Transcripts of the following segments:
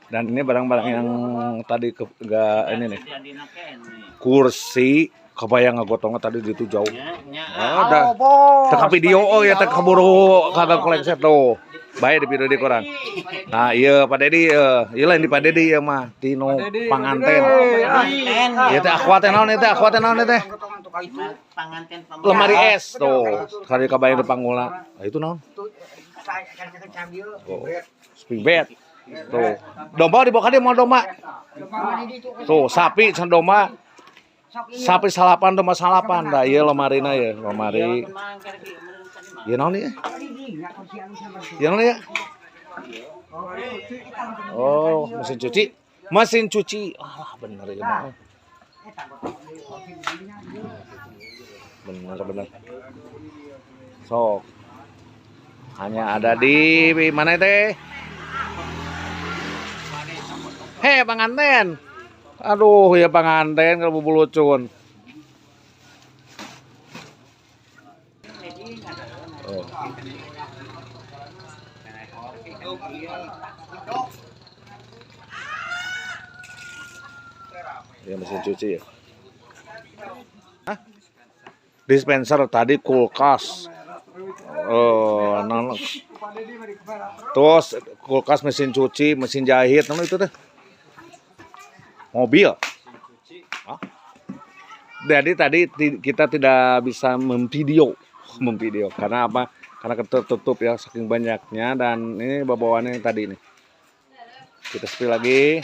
Dan ini barang-barang yang tadi ke, enggak ini nih. Kursi kebayang ngagotongnya tadi gitu jauh. Ada. Teka video oh ya teh keburu kagak koleksi tuh. Baik di video di koran. Nah, iya Pak Dedi, iya lain di Pak Dedi ya mah Tino panganten. Iya teh aqua teh naon teh aqua teh naon teh. Lemari es tuh. Kali kabayang di panggula. Nah, itu naon? Oh, spring bed. Tuh. Domba dibawa ka dieu moal domba. Tuh, sapi can domba. Sapi salapan domba salapan. Dah ieu lemarina ya, lemari. Ieu naon ieu? Ieu naon ieu? Oh, mesin cuci. Mesin cuci. Ah, bener ya mah. Bener bener. Sok. Hanya ada di mana teh? Hei, panganten. Aduh, ya panganten kalau bubulucun. Oh. Ya mesin cuci ya. Hah? Dispenser tadi kulkas. Oh, nah, terus kulkas, mesin cuci, mesin jahit, nah itu teh. Mobil. Hah? Jadi tadi kita tidak bisa memvideo karena apa? Karena tertutup ya saking banyaknya dan ini bawaannya yang tadi ini. Kita spill lagi.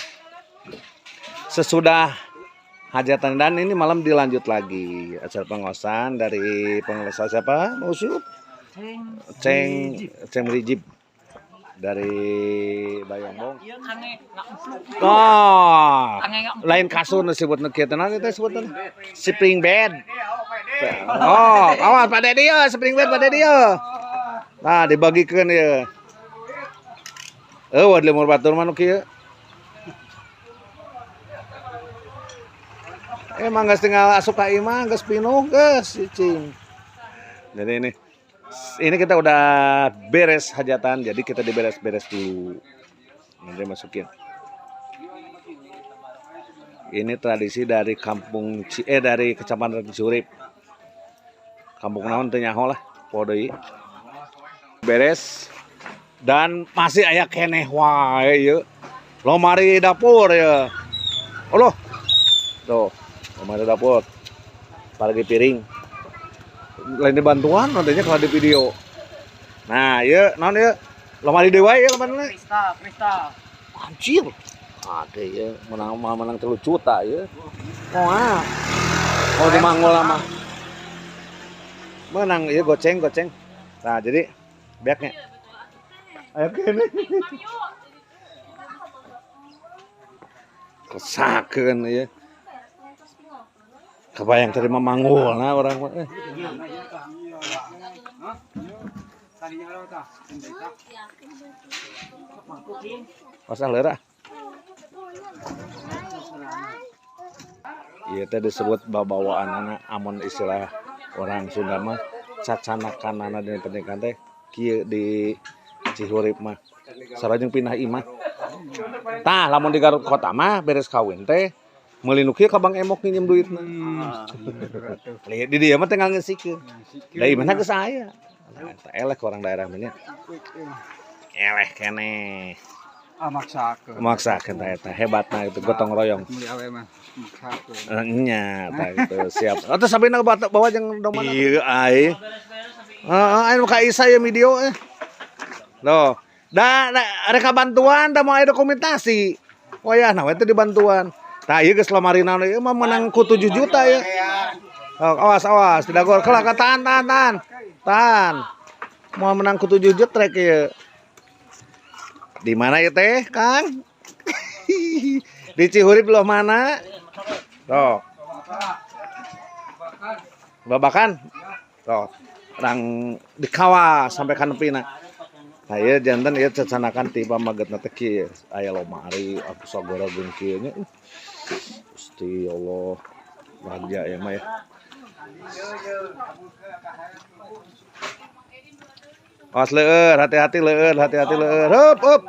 Sesudah hajatan dan ini malam dilanjut lagi acara pengosan dari pengelola siapa? Musuh Ceng Ceng Rijib dari Bayongbong. Oh, lain kasur disebut nu kieu teh naon teh sebutna? Spring bed. Oh, awas Pak Dedi ya, spring bed Pak Dedi ya. Nah, dibagikeun ya. Eueuh di lemur batur mah nu kieu. Emang geus tinggal asup ka imah geus pinuh geus cicing. Jadi ini kita udah beres hajatan, jadi kita diberes-beres dulu. Nanti masukin. Ini tradisi dari kampung dari Kecamatan Cihurip. Kampung naon teu nyaho lah, poho deui. Beres dan masih aya keneh wae ieu. Lomari dapur ya. Allah. Tuh, lomari dapur. Apalagi piring. Lain dibantuan nantinya kalau di video. Nah, ieu naon ieu? Lomari deui wae ieu lomari. Kristal, kristal. Anjir. Ade ya, menang menang 3 juta ya. Moal. Oh di manggul mah. Menang ieu goceng goceng. Nah, jadi beaknya. Ayo kene. Kesakeun ieu. Kebayang tadi mah manggul nah orang mah. Pasang leurah. Ieu teh disebut babawaan anak amun istilah orang Sunda mah cacanakanana dina pernikahan teh kieu di Cihurip mah. Sarajeng pindah imah. Tah lamun di Garut kota mah beres kawin teh meuli nu kieu ka Bang Emok nginjem duitna. Di dieu mah tinggal ngeusikeun. Da imahna geus aya. Nah, eta eleh ke orang daerah mah nya. Eleh keneh. Ah, maksakeun. Maksakeun tah eta hebatna itu gotong royong. Meuli awe mah maksakeun. Nya tah gitu siap. Atuh sabina bawa jeung domba. Ieu ai. Heeh, anu ka Isa ya video eh. Loh, da reka bantuan da mau aya dokumentasi. Wayahna we teh dibantuan. Tah ieu geus lamarina ieu mah menang ku 7 juta ya. Oh, awas awas, tidak gol. Kelak tahan tahan tahan. Tahan. Mau menang ku 7 juta trek ieu. Di mana ya teh, Kang? Di Cihurip loh mana? Tuh. Babakan. Tuh. Orang di kawah sampai kanepina. Nah, ieu janten ieu cacanakan ti pamagetna teh kieu. Aya lomari, aku sagara geung kieu nya. Gusti Allah. Bahagia ya mah ya. Awas leueur, hati-hati leueur, hati-hati leueur. Hup, hup.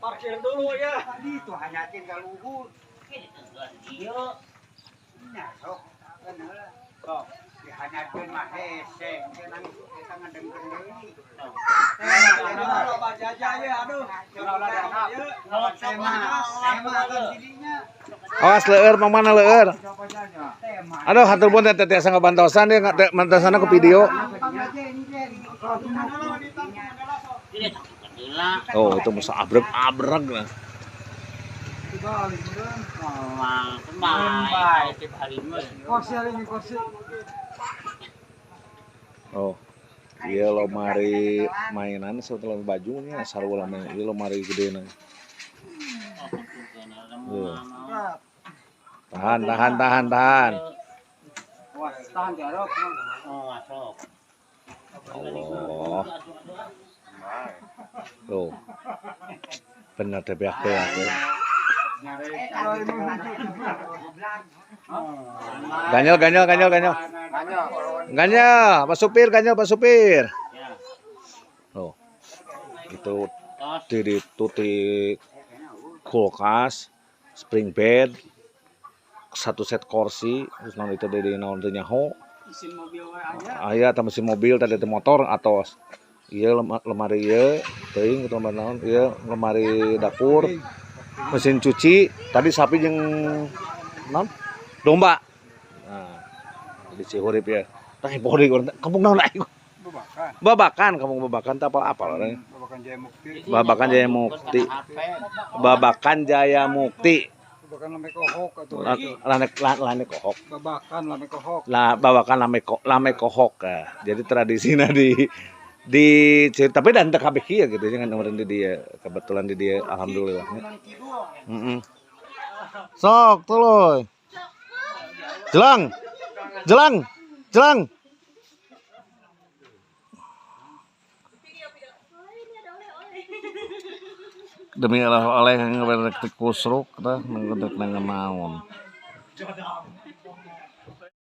Parkir dulu ya. Tadi itu hanyakin ka luhur. Nya sok kan heula. Sok dihanyakeun mah hese, nang eta ngadengkeun deui. Awas leur mang mana leur. Aduh, hatur pun teh tiasa ngabantosan dia bantosan ke video. Oh, itu masa abrek-abrek lah. Oh. Iya lemari mainan sebetulnya bajunya sarua lemari, iya lemari gede na. Tuh. Tahan, tahan, tahan, tahan. Allah. Tuh. Bener deh beak-beak ya. Ganyel, ganyel, ganyel, ganyel. Ganyel, Pak Supir, ganyel, Pak Supir. Tuh. Itu di itu di kulkas, spring bed, satu set kursi, terus naon itu di naon teh nyaho. Aya tah mesin mobil tadi teh motor atos. Ieu lemari ieu teuing kitu lemari naon ieu lemari dapur, mesin cuci, tadi sapi jeung naon? Domba. Nah, di Cihurip ya. Tah heboh deui urang teh. Kampung naon aing? Babakan. Babakan, kampung Babakan teh apal-apal urang. Babakan Jaya Mukti. Babakan Jaya Mukti. Babakan Jaya Mukti. Babakan Lame Kohok atau Lane lane kohok. Babakan Lame Kohok. Lah babakan lame lame kohok ah. Jadi tradisinya di tapi dan teu kabeh kieu gitu jangan kemarin di dia kebetulan di dia alhamdulillah. Heeh. Sok tuluy. Jelang. Jelang. Jelang. Demi Allah oleh ngeberek kusruk tah ngeberek naon.